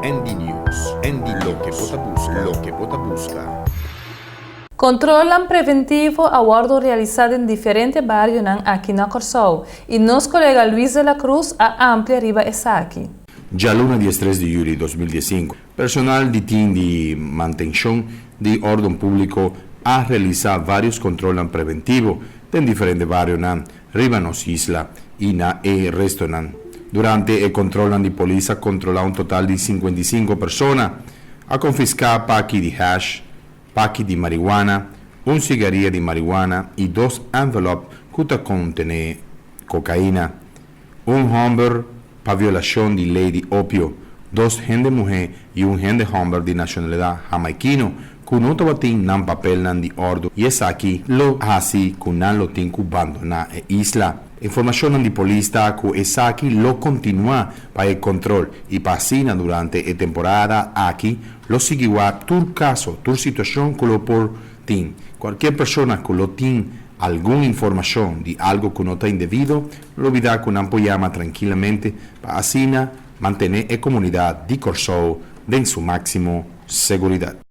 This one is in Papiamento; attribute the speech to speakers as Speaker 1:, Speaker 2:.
Speaker 1: ND News, ND Loke bo ta buska, loke bo ta buska.
Speaker 2: Kontrolnan preventivo a wòrdu realisá den diferente barionan aki na Kòrsou i nos kolega Luis de la Cruz a amplia riba esaki.
Speaker 1: Djaluna 13 di yüli 2015, personal di tim di mantenshon di órden públiko a realisá vários kontrolnan preventivo den diferente barionan riba nos isla i na e restonan. Durante e kontrolnan di polis a kontrolá un total di 55 persona, a konfiská paki di hash, paki di marihuana, un sigaria di marihuana i dos envelòp ku ta kontené kokaina. Un hòmber pa violashon di lei di opio, dos hende muhé i un hende hòmber di nashonalidat hamaikino ku no tabatin nan papelnan di òrdu i esaki lo hasi ku nan lo tin ku bandoná e isla. Informashonnan di polis ta ku esaki lo kontinuá pa e kontrol i pa asina durante e temporada aki lo sigui wak tur kaso, tur situashon ku lo por tin. Kualkier persona ku lo tin algun informashon di algu ku no ta indebido, lo lubidá ku nan por yama trankilamente pa asina mantené e komunidat di Kòrsou den su máksimo seguridat.